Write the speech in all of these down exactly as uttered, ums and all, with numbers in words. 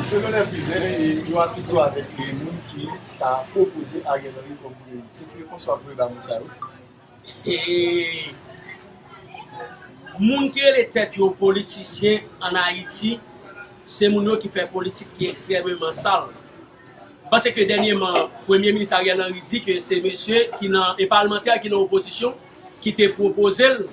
Selon lè prive, yo ap pito avèk moun ki ta pwopoze Ariel Henry kòm premye minis. Se ki konswa pou yo ba moun sa yo? E moun ki rele tèt yo politisyen ann Ayiti, se moun yo ki fè politik ki ekstrèmeman sal. M panse ke dènyèman, Premye Minis Ariel Henry di ke se mesye ki nan, e palmantè ki nan opozisyon ki te pwopoze l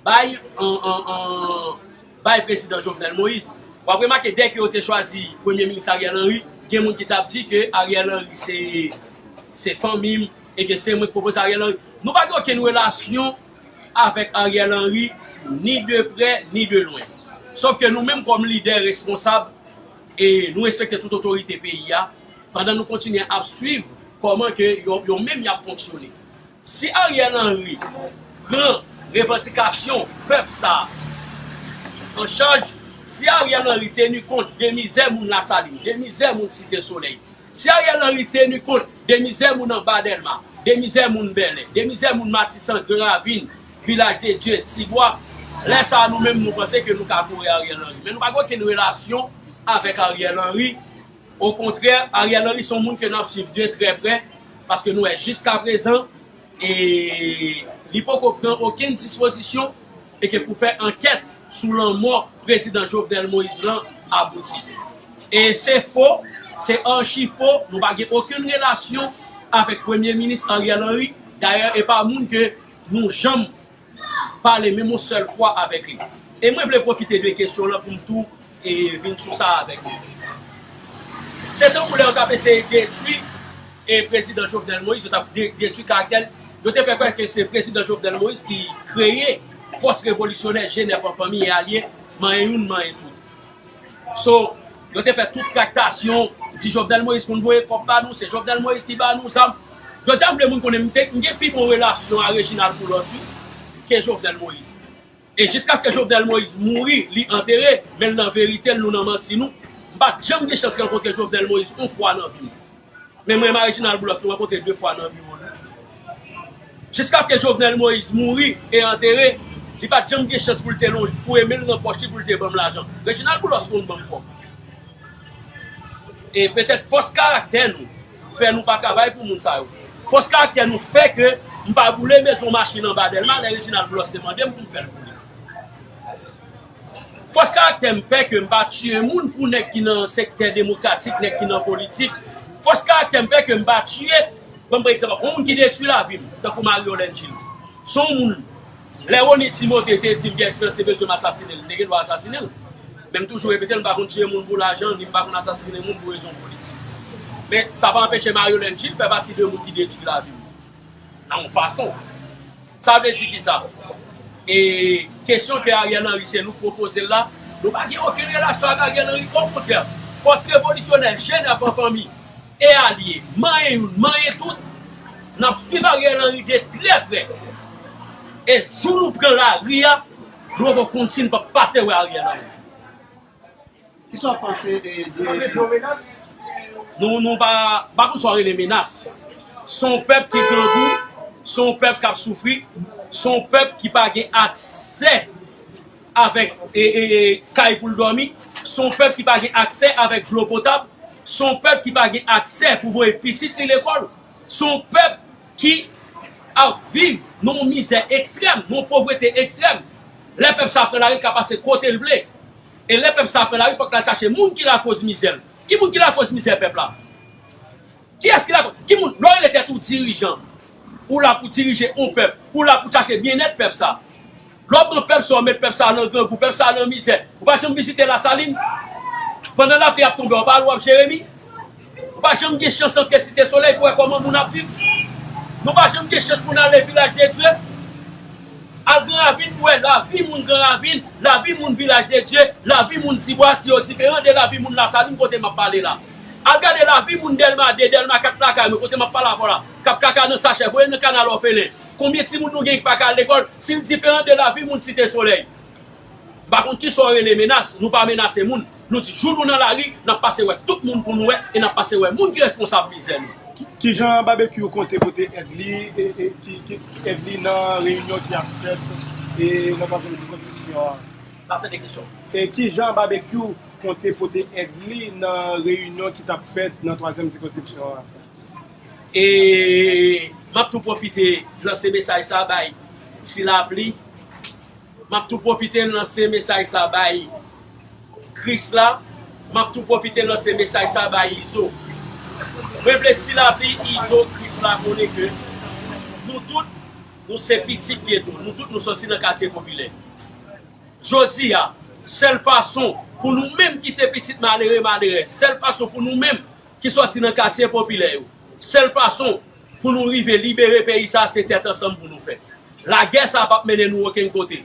bay, an, an, an, bay Prezidan Jovenel Moïse. W ap remake, dèke yo te chwazi Premye Minis Ariel Henry, gen moun ki t ap di ke Ariel Henry se, se fanmi m, e ke se mwen ki pwopoze Ariel Henry. Nou pa gen okenn relasyon avèk Ariel Henry, ni de prè, ni de lwen. Sòf ke nou menm kòm lidè responsab, e nou respekte tout otorite peyi a, pandan nou kontinye ap swiv kòman ke yo, yo menm y ap fonksyone. Si Ariel Henry pran revandikasyon pèp sa a an chaj, si Ariel Henry teni kont de mizè moun Lasalin, de mizè moun Site Solèy, si Ariel Henry teni kont de mizè moun anba Dèlma, de mizè moun Bèlè, de mizè moun Matisan, Gran Ravin, Vilaj de Dye, Tibwa, lè sa a nou menm nou panse ke nou ka kore Ariel Henry. Men nou pa gen okenn relasyon avèk Ariel Henry. Okontrè, Ariel Henry se yon moun ke n ap swiv de trè prè, paske nou wè jiskaprezan, e li poko pran okenn dispozisyon e ke pou fè ankèt sou lanmò Prezidan Jovenel Moïse lan abouti. E se fo, se achi fo, nou pa gen okenn relasyon avèk Premye Minis Ariel Henry. Dayè, e pa moun ke nou janm pale menm yon sèl fwa avèk li. E mwen vle pwofite de kesyon lan pou m tou, e, vin sou sa avèk nou. Se tankou lè yo t ap eseye detwi, e, Prezidan Jovenel Moïse, yo t ap de-, detwi karaktè l. Yo te fè kwè ke se Prezidan Jovenel Moïse ki kreye fòs revolisyonè G nèf an fanmi e alye, manyen youn, manyen tout. So, yo te fè tout traktasyon, di Jovenel Moïse konn voye kòb ba nou, se Jovenel Moïse ki ba nou zam. Jodi a, m vle moun konnen m te, m gen pi bon relasyon a Reginald Boulos, wi, ke Jovenel Moïse. E jiskaske Jovenel Moïse mouri, li antere, men l nan verite l, nou nan manti nou. M pa t janm gen chans rankontre Jovenel Moïse yon fwa nan vi m. Men mwen, Reginald Boulos, nou rankontre de fwa nan biwo nou. Jiskaske Jovenel Moïse mouri e antere, li pa t janm gen chans pou l te lonje, foure men l nan pòch li pou l te ban m lajan. Reginald Boulos konn ban m kòb. E petèt fòs karaktè nou fè nou pa travay pou moun sa yo. Fòs karaktè nou fè ke m pa boule mezon machin anba Dèlma lè Reginald Boulos te mande m pou m fè l boule. Fòs karaktè m fè ke m pa tiye moun pou nèg ki nan sektè demokratik, nèg ki nan politik. Fòs karaktè m fè ke m pa tiye, ban m pran egzanp, yon moun ki detwi lavi m, tankou Mario Lengil. Se yon moun, lè Rony Timothé te di m Pierre Espérance te bezwen m asasinen l, m te gen dwa asasinen l. Men m toujou repete l, m pa konn tiye moun pou lajan, ni m pa konn asasinen moun pou rezon politik. Men sa pa anpeche Mario Lengil fè pati de moun ki detwi lavi m. Nan yon fason. Sa vle di kisa? E kesyon ke Ariel Henry se nou k pwopoze l la, nou pa gen okenn relasyon ak Ariel Henry. Okontrè, fòs revolisyonè G nèf an fanmi e alye, manyen youn, manyen tout, n ap swiv Ariel Henry de trè prè. E jou nou pran lari a, nou poko konn si n p ap pase wè Ariel Henry. Kisa w panse de, de... Nou, nou pa, pa konn sa w rele menas. Se yon pèp ki grangou, se yon pèp k ap soufri, se yon pèp ki pa gen aksè avèk e, e, e, kay pou l dòmi, se yon pèp ki pa gen aksè avèk dlo potab, se yon pèp ki pa gen aksè pou voye pitit li lekòl, se yon pèp ki ap viv nan yon mizè ekstrèm, nan yon povrete ekstrèm. Lè pèp sa pran lari, l ka pase kote l vle. E lè pèp sa pran lari, fòk l al chache moun ki lakoz mizè l. Ki moun ki lakoz mizè pèp la? Kiyès ki lakoz? Ki moun? Lè w rele tèt ou dirijan, ou la pou dirije yon pèp, ou la pou chache byennèt pèp sa. Lè w pran pèp sa, w met pèp sa nan grangou, pèp sa nan mizè. Ou pa janm vizite Lasalin? Pandan lapli ap tonbe, w pa al w ap Jeremi? Ou pa janm gen chans antre Site Solèy pou wè kòman moun ap viv? Nou pa janm gen chans pou n ale Vilaj de Dye? Al Gran Ravin pou wè lavi moun Gran Ravin, lavi moun Vilaj de Dye, lavi moun Tibwa, si yo diferan de lavi moun Lasalin kote m ap pale la. Al gade lavi moun Dèlma de, Dèlma kat lakay mwen kote m ap pale avè w la, k ap kaka nan sachè, voye nan kanal òfelen. Konbyen timoun nou gen ki pa ka al lekòl, si l diferan de lavi moun Site Solèy? M pa konn kisa w rele menas, nou pa menase moun. Nou di jou nou nan lari, n ap pase wè tout moun pou nou wè e n ap pase wè moun ki responsab mizè nou. Kijan Babekyou konte pote èd li, e, e, ki, ki èd li nan reyinyon ki ap fèt e nan twazyèm sikonskripsyon an? M ap tande kesyon. E kijan Babekyou konte pote èd li nan reyinyon ki t ap fèt nan twazyèm sikonskripsyon an. E m ap tou pwofite lanse mesaj sa bay Ti Lapli. M ap tou pwofite lanse mesaj sa bay Krisla. M ap tou pwofite lanse mesaj sa bay Izo. Mwen vle Ti Lapli, Izo, Krisla konnen ke nou tout, nou se pitit Geto. Nou tout, nou sòti nan katye popilè. Jodi a, sèl fason pou nou menm ki se pitit malere, malerèz, sèl fason pou nou menm ki sòti nan katye popilè yo, sèl fason pou nou rive libere peyi sa, se tèt ansanm pou nou fè. Lagè sa p ap mennen nou okenn kote.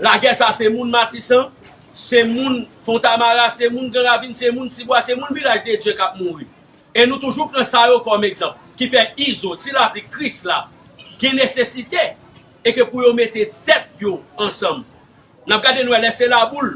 Lagè sa, se moun Matisan, se moun Fontamara, se moun Gran Ravin, se moun Tibwa, se moun Vilaj de Dye k ap mouri. E nou toujou pran sa yo kòm egzanp, ki fè Izo, Ti Lapli, Krisla gen nesesite e ke pou yo mete tèt yo ansanm. N ap gade, n wè lè se Laboul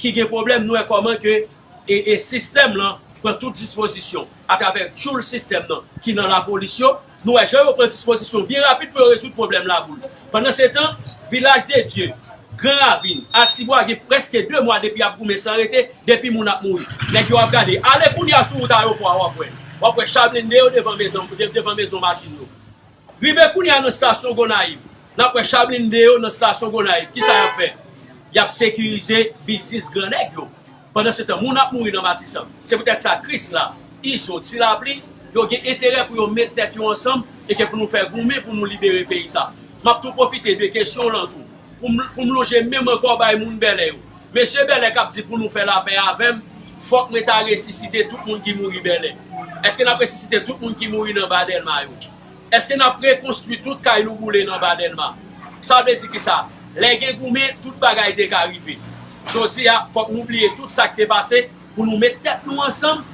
ki gen pwoblèm, n wè kòman ke e, e sistèm lan pran tout dispozisyon atravè tchoul sistèm nan ki nan lapolis yo. Nou wè jan yo pran dispozisyon byen rapid pou yo rezoud pwoblèm Laboul. Pandansetan, Vilaj de Dye, Gran Ravin, Atibwa gen prèske de mwa depi y ap goumen san rete, depi moun ap mouri. Nèg yo ap gade. Ale kounye a sou wout ayewopò a, w ap wè. W ap wè cha blende yo devan mezon, de-, devan mezon machin yo. Rive kounye a nan estasyon Gonayiv, n ap wè cha blende yo nan estasyon Gonayiv. Kisa y ap fè? Y ap sekirize biznis gran nèg yo. Pandansetan, moun ap mouri nan Matisan. Se poutèt sa, Krisla, Izo, Ti Lapli, yo gen enterè pou yo met tèt yo ansanm e ke pou nou fè goumen pou nou libere peyi sa. M ap tou pwofite de kesyon w lan tou, pou m, pou m lonje men m ankò bay moun Bèlè yo. Mesye Bèlè k ap di pou nou fè lapè avè m, fòk mwen ta resisite tout moun ki mouri Bèlè. Èske n ap resisite tout moun ki mouri nan Ba Dèlma yo? Èske n ap rekonstwi tout kay nou boule nan Ba Dèlma? Sa vle di kisa? Lè gen goumen, tout bagay te ka rive. Jodi a, fòk nou bliye tout sa k te pase, pou nou met tèt nou ansanm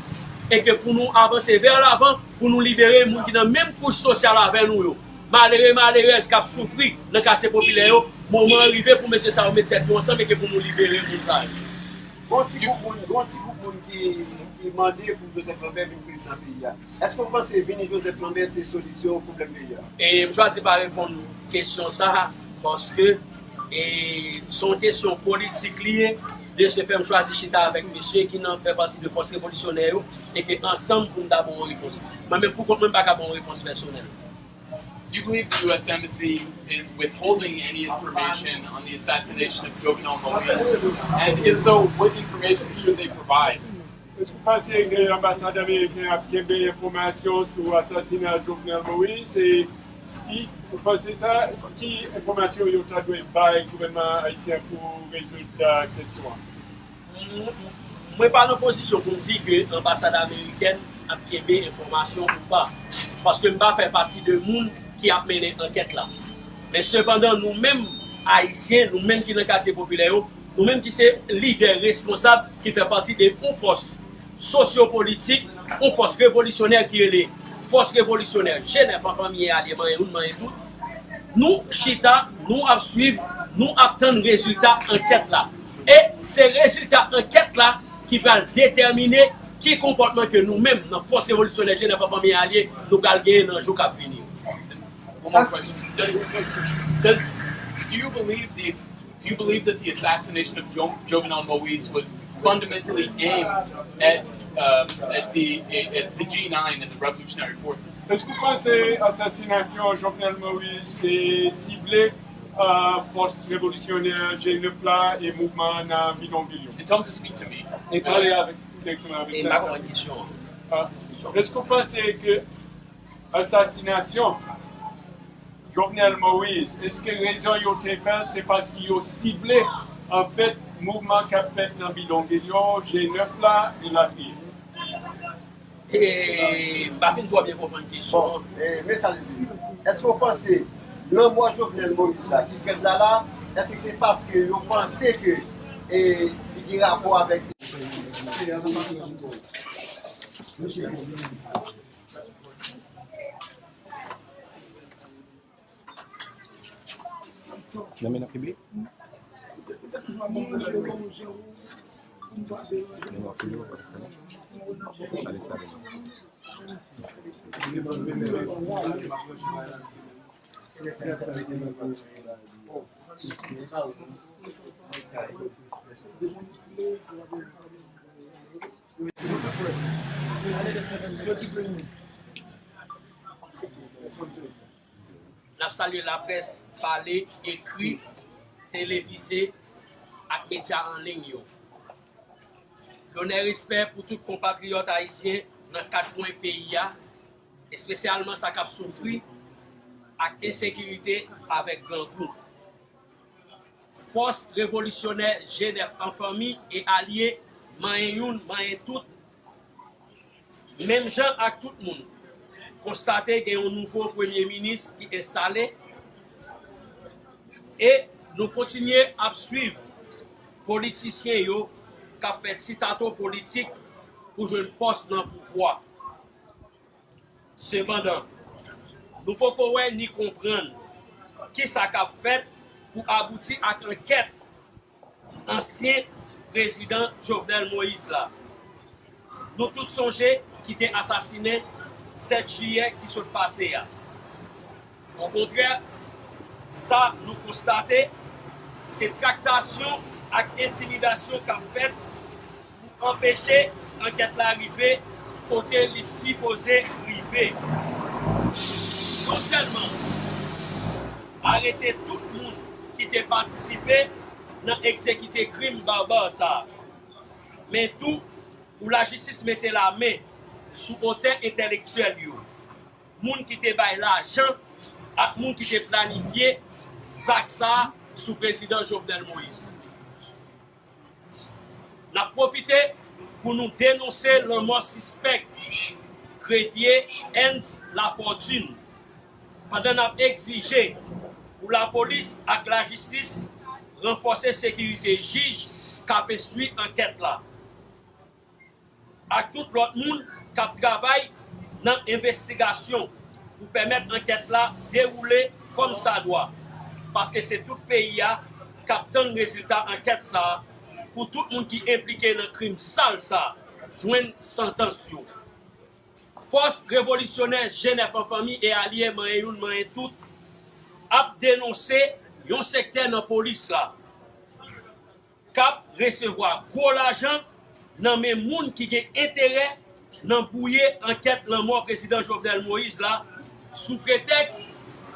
e ke pou nou avanse vè lavan, pou nou libere moun ki nan menm kouch sosyal avè nou yo. Malere, malerèz k ap soufri nan katye popilè yo, moman an rive pou mesye sa yo met tèt yo ansanm e ke pou nou libere moun sa yo. Gon ti gwoup moun, gon ti gwoup moun ki, ki mande pou Joseph Lambert vin prezidan peyi a. Èske w panse vini Joseph Lambert se solisyon pwoblèm peyi a? E m chwazi pa reponn kesyon sa a, paske, e, se yon kesyon politik li ye. De ce fait, m chwazi chita avèk mesye ki nan, fè pati de fòs revolisyonè yo, e ke ansanm pou n ta ba w yon repons. Mwen menm pou kont mwen, m pa ka ba w yon repons pèsonèl. Do you believe the U S Embassy is withholding any information on the assassination of Jovenel Moïse? And if so, what information should they provide? Èske w panse ke anbasad ameriken ap kenbe enfòmasyon sou asasina Jovenel Moïse? E si ou panse sa, ki enfòmasyon yo ta dwe bay gouvènman ayisyen pou rezoud, uh, kesyon an? M, mwen pa nan pozisyon pou m di ke anbasad amerikèn ap kenbe enfòmasyon ou pa, paske m pa fè pati de moun ki ap mennen ankèt la. Men sepandan, nou menm Ayisyen, nou menm ki nan katye popilè yo, nou menm ki se lidè responsab ki fè pati de yon fòs sosyopolitik, yon fòs revolisyonè ki rele Fòs Revolisyonè G nèf an fanmi e alye, manyen youn, manyen tout, nou chita, nou ap swiv, nou ap tann rezilta ankèt la. E se rezilta ankèt la ki pral detèmine ki konpòtman ke nou menm nan Fòs Revolisyonè G nèf an fanmi e alye nou pral genyen nan jou k ap vini yo. One more question. Does, does, do you believe the, do you believe that the assassination of jo-, Jovenel Moïse was fundamentally aimed at, uh, at the, at the G nine and the revolutionary forces? Èske w panse asasinasyon Jovenel Moïse te sible, uh, fòs revolisyonè G nèf la e mouvman an nan bidonvil yo? And tell him to speak to me. E pale avèk, dirèkteman avèk. E m pa konprann kesyon an. Ah. Èske w panse ke asasinasyon Jovenel Moïse, èske rezon yo te fè l, se paske yo sible, anfèt, mouvman k ap fèt nan bidonvil yo, G nèf la, elatriye? E, m pa fin twò byen konprann kesyon an. Bon, e, men sa l di. Èske w panse lanmò Jovenel Moïse la ki fèt la la, èske se paske yo panse ke, e, li gen rapò avèk Nan men nan pibliye? N ap salye laprès pale, ekri, televize ak medya an liy yo. Lonè, respè pou tout konpatriyòt ayisyen nan kat kwen peyi a, espesyalman sa k ap soufri ak ensekirite avèk grangou. Fòs revolisyonè G nèf an fanmi e alye, manyen youn, manyen tout, menm jan ak tout moun, konstate gen yon nouvo premye minis ki enstale e nou kontinye ap swiv politisyen yo k ap fè ti tato politik pou jwenn pòs nan pouvwa. Sepandan, nou poko wè ni konprann kisa k ap fèt pou abouti ak ankèt ansyen prezidan Jovenel Moïse la. Nou tout sonje ki te asasinen sèt jiyè ki sot pase a. Okontrè, sa nou konstate, se traktasyon ak entimidasyon k ap fèt pou anpeche ankèt la rive kote li sipoze rive. Non sèlman arete tout moun ki te patisipe nan egzekite krim baba sa a, men tou pou lajistis mete lamen sou otè entèlektyèl yo, moun ki te bay lajan ak moun ki te planifye zak sa a sou prezidan Jovenel Moïse. N ap pwofite pou nou denonse lanmò sispèk Grevier Ernst Lafortune, pandan n ap egzije pou lapolis ak lajistis ranfòse sekirite jij k ap enstwi ankèt la, ak tout lòt moun k ap travay nan envestigasyon pou pèmèt ankèt la dewoule kòmsadwa, paske se tout peyi a k ap tann rezilta ankèt sa a, pou tout moun ki enplike nan krim sal sa a jwenn santans yo. Fòs revolisyonè G nèf an fanmi e alye, manyen youn, manyen tout, ap denonse yon sektè nan polis la k ap resevwa gwo lajan nan men moun ki gen enterè nan bwouye ankèt lanmò prezidan Jovenel Moïse la, sou pretèks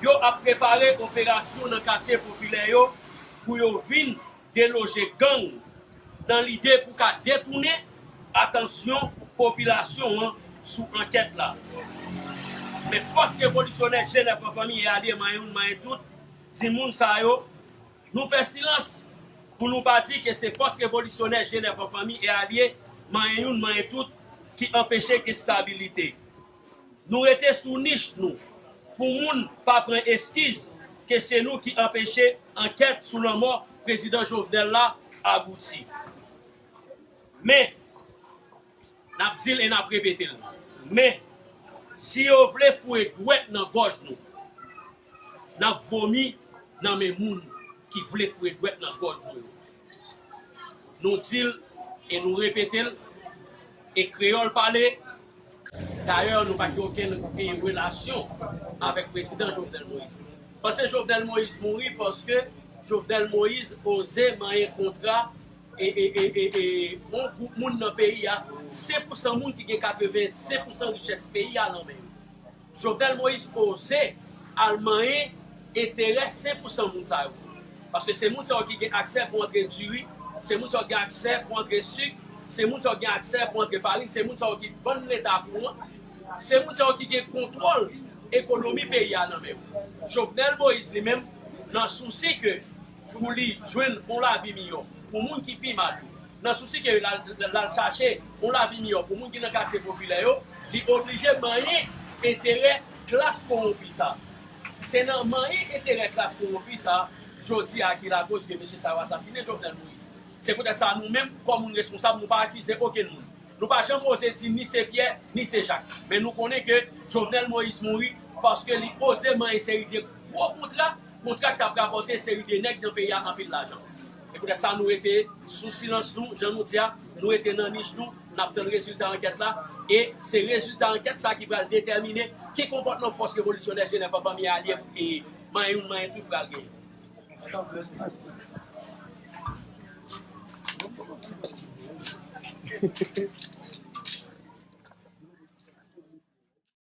yo ap prepare operasyon nan katye popilè yo pou yo vin deloje gang, nan lide pou ka detounen atansyon popilasyon an sou ankèt la. Men fòs revolisyonè G nèf an fanmi e alye, manyen youn, manyen tout, di moun sa yo, nou fè silans pou nou pa di ke se fòs revolisyonè G nèf an fanmi e alye, manyen youn, manyen tout, ki anpeche gen stabilite. Nou rete sou nich nou pou moun pa pran eskiz ke se nou ki anpeche ankèt sou lanmò prezidan Jovenel la abouti. Men, n ap di l e n ap repete l. Men, si yo vle foure dwèt nan gòj nou, n ap vomi nan men moun ki vle foure dwèt nan gòj nou yo. Nou di l e nou repete l, e kreyòl pale. Dayè, nou pa t gen okenn, e, relasyon avèk prezidan Jovenel Moïse. Panse Jovenel Moïse mouri paske Jovenel Moïse oze manyen kontra e, e, e, e, e, yon gwoup moun nan peyi a, senk pousan moun ki gen katrevensenk pousan richès peyi a nan men yo. Jovenel Moïse oze al manyen enterè senk pousan moun sa yo. Paske se moun sa yo ki gen aksè pou antre diri, se moun sa yo ki gen aksè pou antre sik, se moun sa yo ki gen aksè pou antre farin, se moun sa yo ki vann Leta kouran, se moun sa yo ki gen kontwòl ekonomi peyi a nan men yo. Jovenel Moïse li menm, nan sousi ke pou li jwenn yon lavi miyò pou moun ki pi mal yo, nan sousi ke l al, l al chache yon lavi miyò pou moun ki nan katye popilè yo, li oblije manyen enterè klas kowonpi sa. Se nan manyen enterè klas kowonpi sa, jodi a, ki lakoz ke mesye sa yo asasinen Jovenel Moïse. Se poutèt sa, nou menm, kòm moun responsab, nou pa akize okenn moun. Nou pa janm oze di ni se Pyè, ni se Jak. Men nou konnen ke Jovenel Moïse mouri paske li oze manyen seri de gwo kontra, kontra k t ap rapòte seri de nèg nan peyi a anpil lajan. Se poutèt sa nou rete sou silans nou, jan nou di a, nou rete nan nich nou, n ap tann rezilta ankèt la, e se rezilta ankèt sa ki pral detèmine ki konpòtman fòs revolisyonè G nèf an fanmi alye e manyen youn manyen tout pral genyen. Atò, blès, mèsi.